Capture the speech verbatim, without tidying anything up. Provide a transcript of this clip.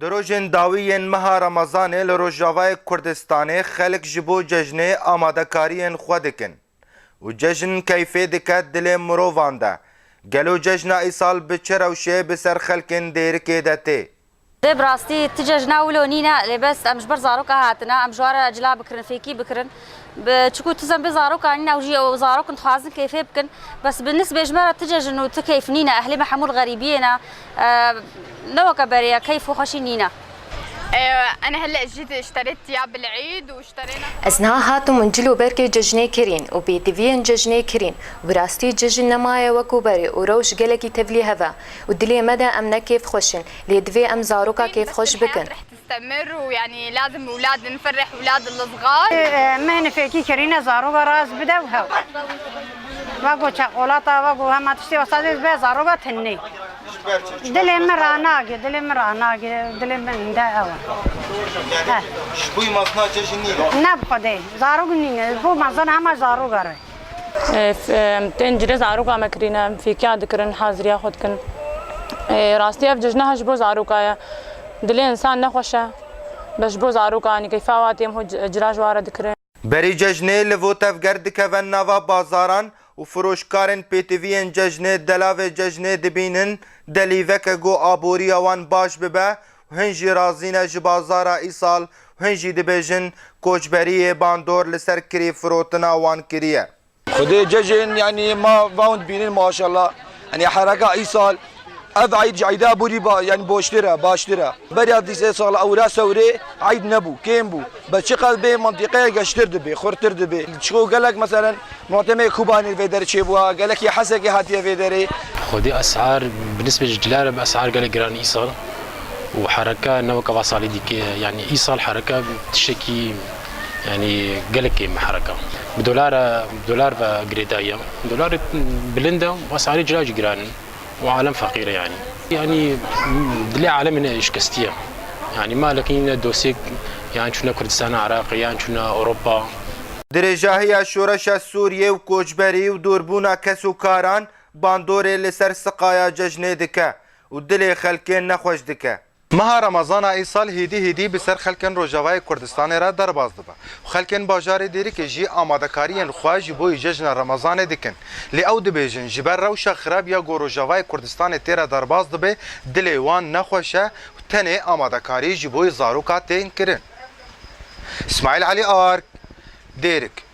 Di rojên dawî yên meha Remezanê li Rojavayê Kurdistanê xelk ji bo cejnê amadekariyên xwe dikin û cejn keyfê dike dilê mirovan de. Gelo cejna îsal bi çi rewşê bi ser xelkên Dêrikê de tê? Lê bi rastî ti cejna wilo nîne, lê bes em ji ber zaroka hatine, em ji wan re cila bikirin, fêkî bikirin. Bi, çiku tu zembê zaroka nîne, ew jî ew zarok in dixwazin keyfê bikin. Bes bi nisbê ji me re ti cejn û ti keyf nîne, ehlê me hemû li xerîbiyê ne. E, ne weke berê ye, keyf û xweşî nîne. Ee, أنا هلأ جيت اشتريت ثياب العيد واشترينا Ez niha hatim û cil û berkê cejnê kirîn û pêtiviyên cejnê kirîn. Bi rastî cejn nemaye wekû berê û rewş gelekî tevlî hev e û dilê me de em ne kêfxweş in, lê divê em zaroka kêfxweş bikin. تستمر، ويعني لازم أولاد نفرح أولاد الصغار. Ee, me hinî fêkî kirîne zaroka rast bide û hew. Vego çekolata, vego hema tiştê wesa dê be zaroka tinê. Dilê min ranagê, dilê min ranagê, dilê min de ew e. Heh. Ji bo mezina cejn nîne? Ne bi Xwedê, zarok nîne, ji bo mezin hema zaroka re. E, f-, e, tên cilê zaroka me kirîne, fêkiya dikirin, haziriya xwe dikin. E, rastî ev cejna he ji bo zaroka ye. Dilê însan nexweş e. Bes ji bo zaroka, anî keyfa wa têm ho c-, cila ji wa re dikirin. Berî cejnê li vo tevger dikevin nava bazaran û firoşkarên pêtiviyên cejnê delavê cejnê dibînin, delîveke ku aboriya wan baş bibe û hin jî razî ne ji bazara îsal û hin jî dibêjin koçberiyê bandor li ser kirî firotina wan kiriye. Xwedê cejên, yanî ma va hûn dibînin maşallah. Yanî hereka îsal ev eyd ji eyda borî ba-, yanî boştir e, baştir e. Beriya dîsê sala ewra sewrê eyd nebû, kêm bû. Be çiqas bê mantîqeya geştir dibê, xurtir dibê. Çiko gelek meselen muhtemê Kubanê vê derê çêbûa, gelekî Hesekê hatiye vê derê. Xwedî esar bi nisbê ji cila re bi esar gelek giran îsal. Û hereka ne weke va salê dîkê, yanî îsal hereka tiştekî, yanî gelek kêm e hereka. Bi dolar, bi dolar ve girêdayî ye. Dolar bilind e, va salê cila jî giran in. Û alem feqîr e yanî. Yanî dilê alemê ne şikestî ye. Yanî malekî ne dosyek yan çûne Kurdistana Iraqê yan çûne Ewropa. Dirêjahiya şoreşa Sûriyê û koçberî û dûrbûna kes û karan bandorê li ser siqaya cejnê dike û dilê xelkê nexweş dike. Meha Remezana îsal hêdî hêdî bi ser xelkên Rojavayê Kurdistanê re derbas dibe û xelkên bajarê Dêrikê jî amadekariyên xwe ji bo cejna Remezanê dikin. Lê ew dibêjin, ji ber rewşa xirab ya ku Rojavayê Kurdistanê tê re derbas dibe, dilê wan nexweş e û tenê amadekarî ji bo zaroka tên kirin. Îsmaîl Elî Ark, Dêrik.